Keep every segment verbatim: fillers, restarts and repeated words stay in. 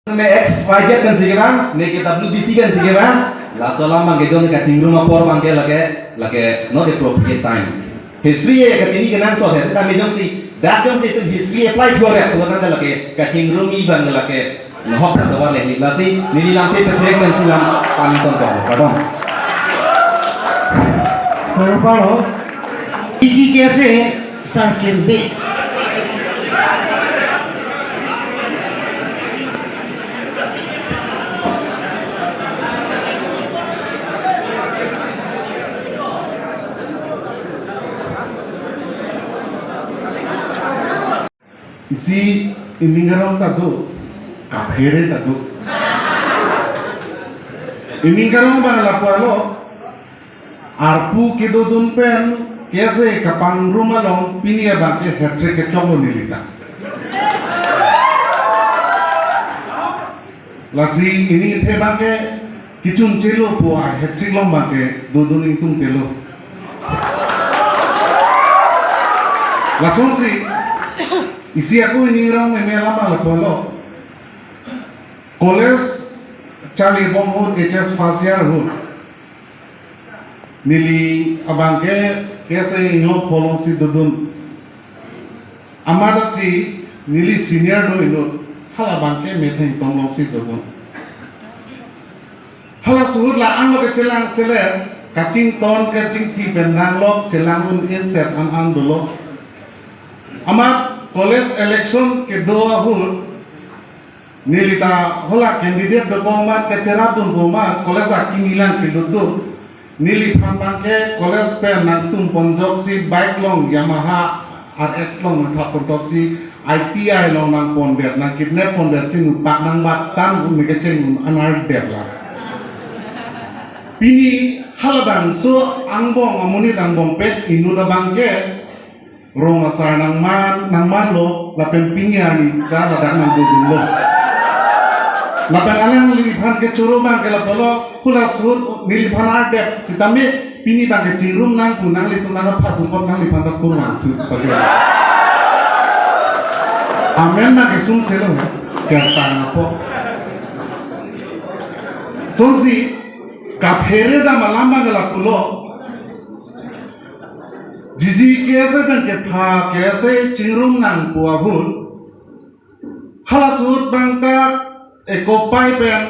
Me X Y Z pensi kevang, ne ke W B C pensi kevang, laso alam abang ke jongsi kachingrum apor abang ke lake, lake not appropriate time. History e kachini kenangsot he, seta me jongsi, dak jongsi itum history apply thua re, thua tangte lake kachingrumji abang ke lake nahok ta tovar le ni, lasi neli lamthe pethek pensi lam pangton ko, pardon. Terparo, iji kese sar kembe. Isi ining arong ta do, kaphere ta do. Ining arong abang lapu alo, arpu kedodun pen kese kapangrum along pini abang ke hat-trick kechoklo neli ta. Lasi ining athe abang ke kechunchelo pu a hat-trick along abang ke dodun ingtungtelo. Lasonsi isi ako ining arong meme alam lapu alo. College charlibom ahut, H S first year ahut, neli abang ke kese inglong pho alongsi dodun. Amat si neli senior do inut, hala abang ke metheng tong alongsi dodun. Halaso ahut la-an lo kechelang selet, kachington kachingthi pen nanglok chelang un-e set an an dolo. Amat college election kedo ahut, neli ta hala candidate dokok amat, kacherapdunpo amat, college akimi lang kedodun. Neliphan abang ke college pen nangtum ponjoksi bike along, Yamaha R X along nangthap pontoksi, I T I along nangpondet, nangkidnap pondet si nupak nangbat tang un me kecheng un anardet la. Pini halabangso angbong amonit angbong pen inut abang ke rong asar nangman, nangmanlo, lapen pini arni ta ladak nangdodunlo. Lapen alangliphan kechoro abang ke lapulo, halaso ahut neliphan ardet sitame pini abang ke chingrum nang pu nanglitum nangpha tum apot nangliphan ta kurvangthu pajir. Amen nangkesung selo, kertang apot. Sonsi, kaphere dam alam abang ke lapulo. Jiji kese pen kepha kese chingrum nang pu ahut, halaso ahut abang ta ekopai pen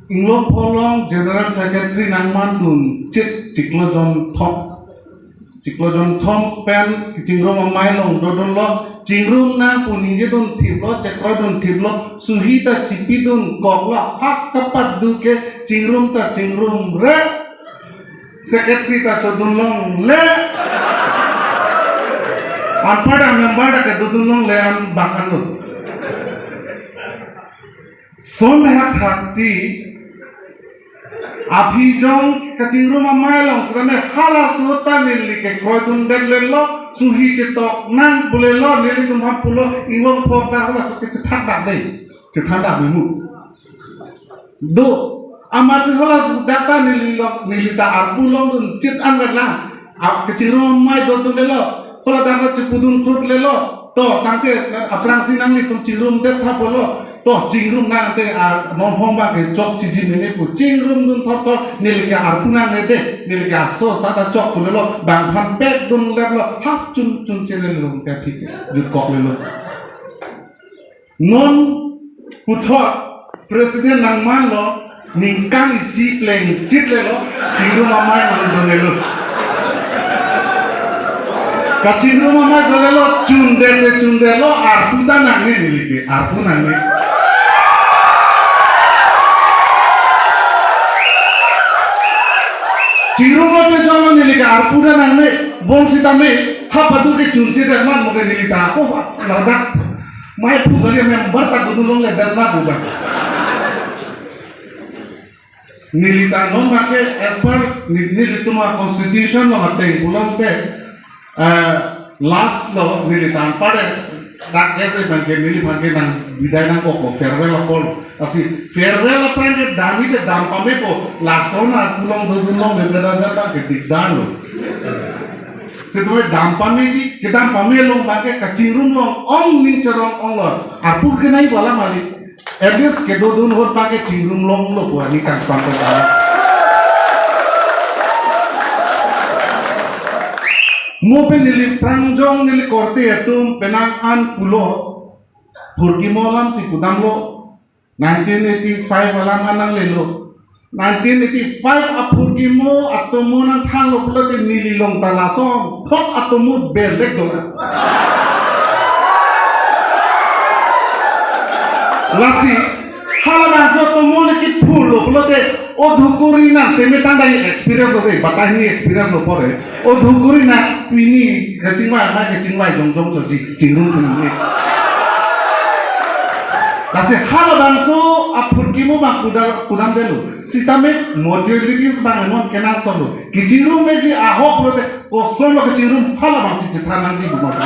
inglong pho along General Secretary nangmandun chit chiklo jonthom. Chiklo jonthom pen kachingrum amei along dodunlo, chingrum nang pu ningjedun thiplo, chekroidun thiplo, suhi ta chipidun koklo, hak kapat do ke chingrum ta chingrum re. Secretary ta chodun longle. Anparta member ta kedodun longle an bak anut. Son hakthaksi aphi jong kachingrum amei along sitame halaso ta neli kekroidundet lelo, suhi chetok nang pu lelo, nelitum aphan pulo, inglong pho ta halaso ke chethan dak dei. Chethan dak memu. Do, amat si halaso dak ta neli lok, neli ta arpu longdun chit an vet lang. A, kachingrum amei dodun lelo. Hala dak ta chepudun krut lelo. To, tangte, aphrangsi nanglitum chingrumdet tha pulo. To, chingrum nangte, a, non hong abang ke chokchiji mene pu. Chingrumdun thorthor, neli ke arpu nangne de, neli ke aso sa ta chok pu lelo. Bang aphan pekdun leplo. Hap chun chun chelelo ke aphi ke. Jutkok lelo. Non puthot president nangmanlo, ningkan isi plengchit lelo, chingrum amei nangdon lelo. Kachingrum amei do lelo, chundet le chundet lo, arpu ta nangne neli ke, arpu nangne. Chingrum lote cholo neli ke, arpu ta nangne, bonsitame, hapadu ke chunche dan man mo ke neli ta, oh, ladak. Mei phu kali member ta dodun longle dan na pu ba. Neli ta non abang ke as per ni-, nelitum a constitution along ateng pulote, eh, last lo neli ta anparta dak kese abang ke neliphan ke nang bidai nangkok ko farewell apor. Lasi farewell aphrang ke damji te dam pamepo, lason arpu longdodun longle dan dan abang ke dikdar lo. Sitame dam pameji, kedam pame along abang ke kachingrum along ong ning cherong onglo. Arpu kenai wala mali. At least kedodun ahut abangke chingrum longlo pu ani kangsam pen. Mo pen neli prangjong neli korte atum penang an pulo. Phurkimo alam si pudamlo. Nineteen eighty-five alam an nanglelo. Nineteen eighty-five aphurkimo atomo nangthanlo pulote neli along ta lason thot atomo berlek dola. Lasi halabangso atomo le kiphurlo pulote, o dhukuri nang semetang dai experience lo de, batai ni experience lo pore. O dhukuri nang pini kachingvai, ha kachingvai jongjong choji chingrum pini. Lasi halabangso aphurkimo abang kudam, kudamdetlo. Sitame modalities abang non kenangsotlo. Kachingrum meji ahok pulote kosonlo kachingrum halabangsi chethan nangji pu mas.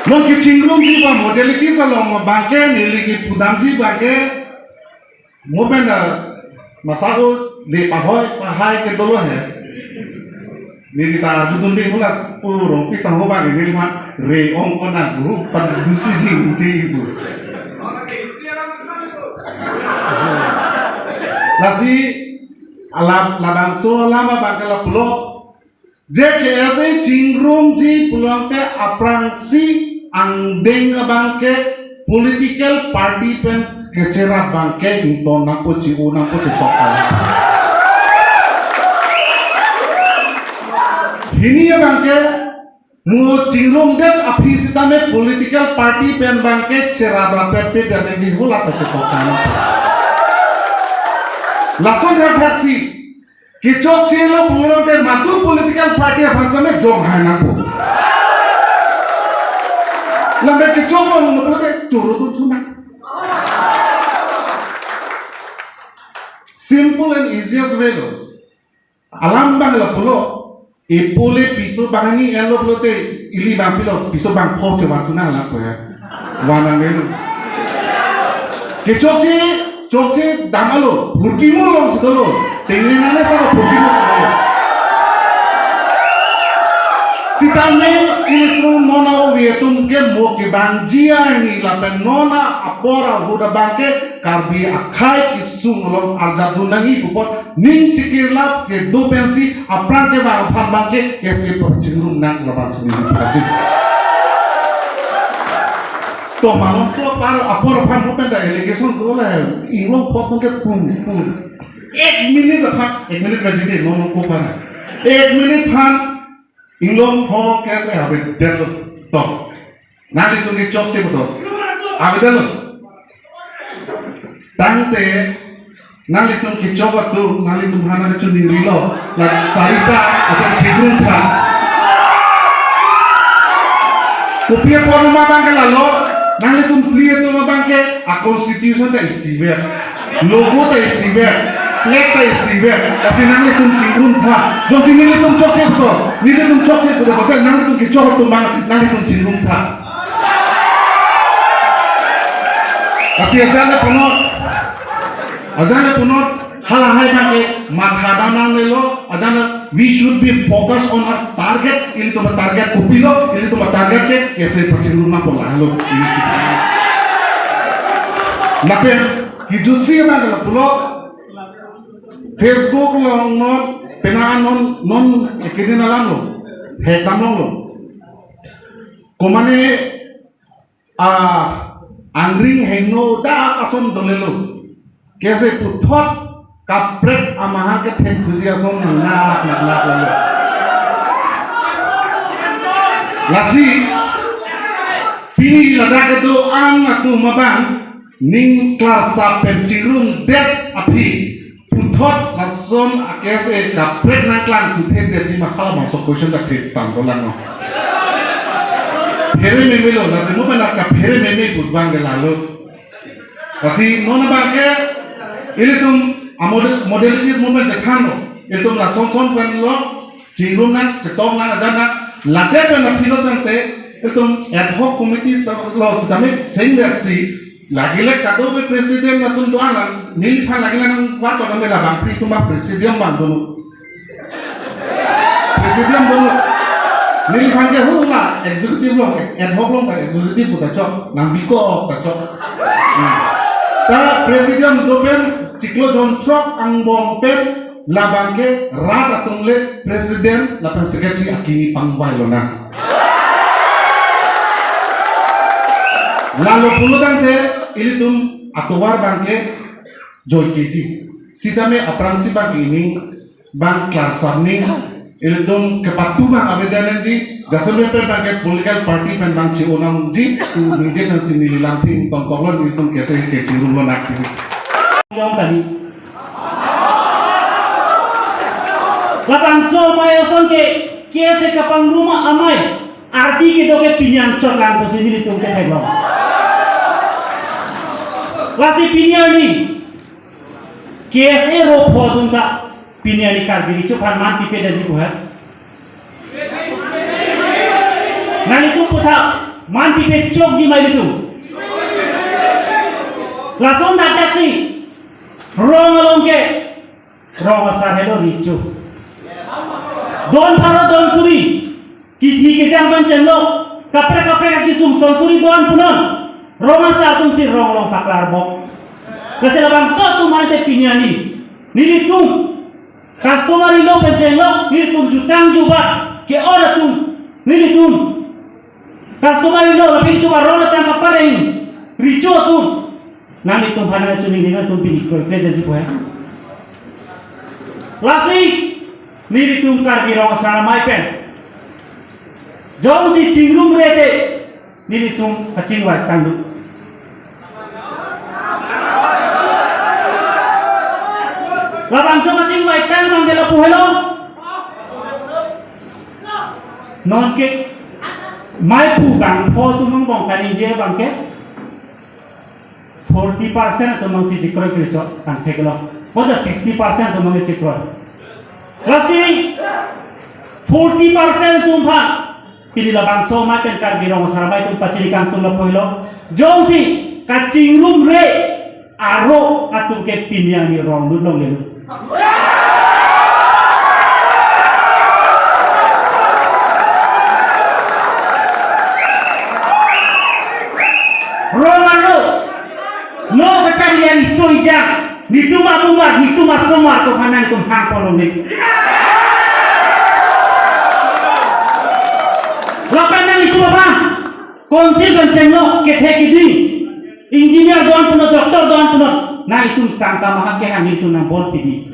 Non kachingrumji abang modalities along abangke neli kipudamji abangke mo pen da masa o le pahoi pahai ke dolo he. Neli ta dudun de mula purong pisang ho bang neli ma re ong kona guru pan dusi si uti ibu. Lasi alam labangso alam abangke lapulo. J K S A chingrumji pulote aphrangsi angdeng abangke political party pen kecherap abangke ington nangpo chi-o nangpo chetok. Hini abangke mo chingrumdet aphi sitame political party pen abangke cherap rapet pe dan di hula ta chetok. Lason rat haksi. Kechokchelo pulote madu political party aphan sitame jong hai nangpo. Lambe kechoklo pulote choro tu chuna. Simple and easiest way lo. Alam abang lapulo. Epule piso banghini enlo pulote ili abang pilo piso bangpho chevan chuna alam ko ya. Vanang menu. Kechokche, chokche damlo, phurkimo alongsi dolo. Tengneng nane sa phurkimo alongsi dolo. Sitame ilitum non a-ove atum ke mo kevangji arni lapen non apor ahut abangke Karbi akhei kesung along arjapdun nangji pu apot ning chikirlap kedo pensi aphrang kevang aphan abangke K S A pachingrum nang labangsi neli paching. To malomso apar apor aphan mo pen da allegation dolo he, inglong phot ke pun pun. Ek minute aphan, ek minute ka jide non ko aphan. Ek minute aphan inglong phot K S A avedetlo. To. Nanglitum kechokche puto. Avedetlo. Tangte nanglitum kechok atum, nanglitum aphan nangchunirilo. La sarita atum chingrum aphan. Kopi apor ma abangke lalo, nanglitum phli atum abangke a-constitution ta isivet. Logo ta isivet, flag ta isivet, lasi nanglitum chingrum tha. Jongsi nelitum chokche puto, nelitum chokche puto, puto nanglitum kechok atum abang, nanglitum chingrum tha. Lasi ajan le punot, ajan le punot, halahai abangke matha dam nangnelo, ajan le we should be focused on our target, ilitum target kopilo, ilitum target ke K S A pachingrum nangpo lahelo, ili chikri. Lapen, kijutsi abang lapulo, Facebook along non, penang non, non, ekidin alam lo, hekdam longlo. Komane, ah, angring heno dak ason dolelo. K S A puthot kaprek amahang kethek thuji ason nang nak nak nak lelo. Lasi, pini ladak kedo-an atum abang, ning klarsap pen chingrumdet aphi puthot lason a-K S A kaprek nangklang thuthe detji ma halabangso question ta thek tang dolang no. Phere memelo, lasi mo pen ka phere meme put abangke lalo. Lasi non abangke ilitum a-model-, modalities mo pen chethanlo. Ilitum lason son penlo. Chingrumnang, chetoknang, ajanang, lake pen aphi lo tangte, itum ad hoc committee lo sitame sengdet si, lagile kadokave president atum do-an lang, neliphan lagile nangvato nang mela bang pri atum a presidium abang dolo. Presidium dolo. Neliphan ke hu la executive along, ad hoc along ta executive pu ta chok, nang bikok ta chok. Hmm. Ta presidium do pen chiklo jon throk angbong pen labang ke rat atum le president lapen secretary akimi pangvai lonang. Lalo pulo tangte ilitum atovar abang ke joikeji. Sitame aphrangsi abang ke ining abang klarsam ni, ilitum kepatu abang avedanji, jasemet pen abang ke political party pen abang chi-onangji, tu ningje nangsi neli lamthing tongkoklo, nelitum KSA ke chingrum lonang. Yong kali. Labangso amei ason ke, KSA kapangrum amei, arti kedo ke pini anchot lang pusi nelitum ketheklong. Lasi pini arni, KSA ro pho atum ta, pini arni Karbi Riso aphan man pipedetji pu he. Nanglitum puthot man pipe chokji ma ilitum. Lason dak dak si, rong along ke, rong asar helo riso. Don pharo don suri, kithi kejang pen chenglok, kaprek kaprek akesung son suri don punon, rong asar atum si rong along paklar bok. Lasi labangso atum ante pini arni, nelitum customary law pen chenglok, nelitum jutang jubat ke-ot atum, nelitum customary law lapen itum aron atang kapareng riso atum, nanglitum aphan nangchoningri, nangtum pini kroikredetji pu he. Lasi nelitum Karbi Rong Asar Amei pen jongsi chingrumre te, nelitum kachingvai tanglo. Labangso kachingvai tang abang ke lapu helo. Non ke mei pu bangpho atum angbong kaningje abang ke forty percent atum abang si chekroikre chot tangthek lo. Pada sixty percent atum abang chekroi. Lasi forty percent atum aphan pini labangso amei pen Karbi Rong Asar Amei pen pachini kangtung lapu helo. Jongsi kachingrumre aro atum ke pini arni rong lut longle. Rong aro, lo kacharli ari soi jang, netum amumar, netum asomar, ko hanan tum hang kolong ni. Lapen nanglitum aphan, council pen chenglok, kethe kiding, engineer don punon, doctor don punon, nanglitum tangka mahak ke hang nelitum nang bol T V.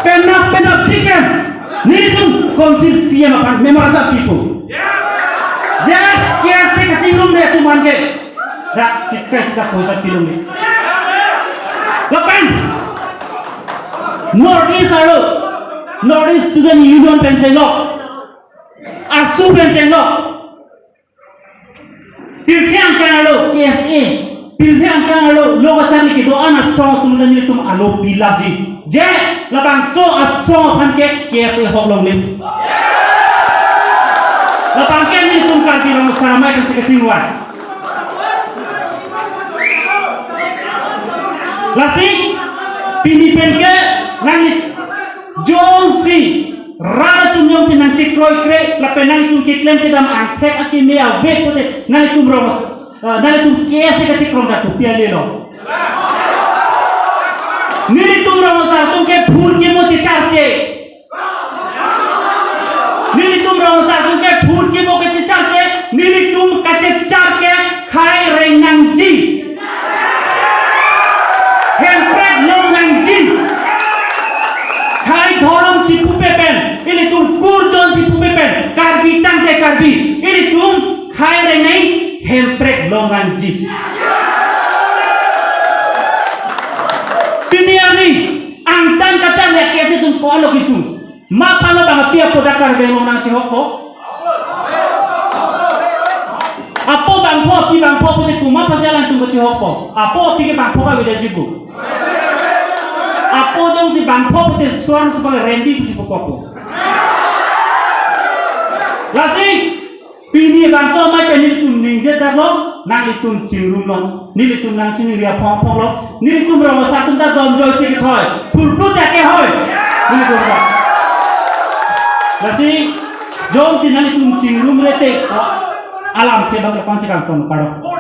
Penap penap tipen, nelitum council C M aphan memorandum pipo. Je, KSA kachingrumre atum an ke. Dak sika sika poisa pilong ni. Lapen North East aro, North East Student Union pen chenglok, ASU pen chenglok, pirthe angkang alo KSA, pirthe angkang alo lo kacharli kedo-an asong atum ta nelitum alo pilapji. Je, labangso asong aphan ke KSA hok longle. Labang ke nelitum Karbi Rong Asar Amei pen si kachingvai. Lasi, pini pen ke nangli jongsi rat atum jongsi nangchekroikre, lapen nangtum keklem kedam angthek akeme ave pute, nangtum rong, eh, nangtum KSA kachekroikre dak kopi ale lo. Nelitum Rong Asar atum ke phur kemo checharche. Nelitum Rong Asar atum ke phur kemo kachecharche, nelitum kachechar ke khai reng nangji. Hemprek long nangji. Khai dhorom chipupe pen, ilitum kurjon chipupe pen, Karbi tangte Karbi, ilitum khai reng nang, hemprek long nangji. Pini arni, angtan kacharli KSA atum ko-an lo kesung. Ma pano bang api apo dak Karbi Anglong nangchehokpo? Apo bangpho, api bangpho pute komat aphansi alangtum kachehokpo? Apo api ke bangpho ka beda jibu. Apo jongsi bangpho pute suan supak rendi pusi pukopo. Lasi, pini bangso amei pen nelitum ningje darlo, nanglitum chingrum lo, nelitum nangchiningri aphong aphong lo, nelitum Rong Asar atum ta dom joisi kethoi, phurphur ta kehoi, nelitum ta. Lasi jongsi nanglitum chingrumre te, alam ke bang ke pangsi kangton karo.